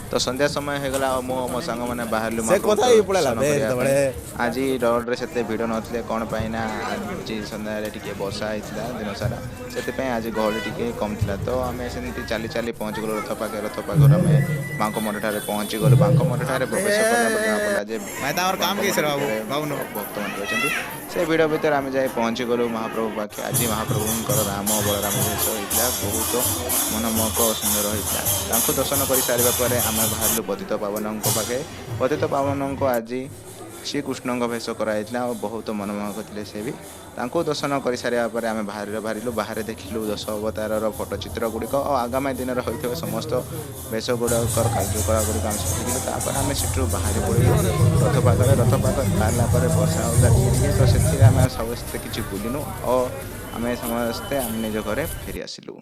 ତ ସନ୍ଧ୍ୟା ସମୟ ହେଇଗଲା ଆଉ ମୁଁ ମୋ ସାଙ୍ଗମାନେ ବାହାରିଲୁ ସେ ମହାପ୍ରଭୁ କଥା ହେଇ ପଳେଇଲା ଦର୍ଶନ ବେ କରିବା ପାଇଁ। ଯେତେବେଳେ। ଆଜି ରୋଡ଼ରେ ସେତେ ଭିଡ଼ ନଥିଲେ। କ'ଣ ପାଇଁ ନା ଆଜି ସନ୍ଧ୍ୟାରେ ଟିକେ ବର୍ଷା ହେଇଥିଲା ଦିନ ସାରା, ସେଥିପାଇଁ ଆଜି ଗହଳି ଟିକେ କମ୍ ଥିଲା। ତ ଆମେ ସେମିତି ଚାଲି ଚାଲି ପହଞ୍ଚିଗଲୁ ରଥ ପାଖେ। ରଥ ପାଖରୁ ଆମେ ବାଙ୍କ ମଠଠାରେ ପହଞ୍ଚିଗଲୁ। ବାଙ୍କ ମଠଠାରେ ପ୍ରବେଶ କଲା ପରେ ଜଣାପଡ଼ିଲା ଯେ ଭାଇ, ତାଙ୍କର କାମ ବାଙ୍କ କି ମଠ ସେଟା ବାବୁ ଭିତରେ ବାବୁନୁ। ଭକ୍ତମାନେ ରହିଛନ୍ତି। ସେ ଭିଡ଼ ଭିତରେ ଆମେ ଯାଇ ପହଞ୍ଚିଗଲୁ ମହାପ୍ରଭୁ ପାଖେ। ଆଜି ମହାପ୍ରଭୁଙ୍କର ରାମ ବଳରାମ ବେଶ ହେଇଥିଲା, ବହୁତ ମନମୋହକ ଓ ସୁନ୍ଦର ହେଇଥିଲା। ତାଙ୍କୁ ଦର୍ଶନ କରିସାରିବା ପରେ ଆମେ ବାହାରିଲୁ ପତିତ ପାବନଙ୍କ ପାଖେ। ପତିତ ପାବନଙ୍କୁ ଆଜି ଶ୍ରୀକୃଷ୍ଣଙ୍କ ବେଶ କରାଯାଇଥିଲା ଆଉ ବହୁତ ମନମୋହକ ଥିଲେ ସେ ବି। ତାଙ୍କୁ ଦର୍ଶନ କରିସାରିବା ପରେ ଆମେ ବାହାରେ ବାହାରିଲୁ। ବାହାରେ ଦେଖିଲୁ ଦଶ ଅବତାରର ଫଟୋଚିତ୍ର ଗୁଡ଼ିକ ଆଉ ଆଗାମୀ ଦିନରେ ହୋଇଥିବା ସମସ୍ତ ବେଶ ଗୁଡ଼ାକର କାର୍ଯ୍ୟକଳାପ ଗୁଡ଼ିକ ଆମେ ସବୁ ଦେଖିଲୁ। ତାପରେ ଆମେ ସେଠୁ ବାହାରି ପଡ଼ିଲୁ ରଥ ପାଖରେ। ରଥ ପାଖରେ ବାହାରିଲା ପରେ ବର୍ଷା ହେଉଥିଲା ଟିକେ ଟିକେ, ତ ସେଥିରେ ଆମେ ସମସ୍ତେ କିଛି ବୁଲିନୁ ଓ ଆମେ ସମସ୍ତେ ଆମେ ନିଜ ଘରେ ଫେରି ଆସିଲୁ।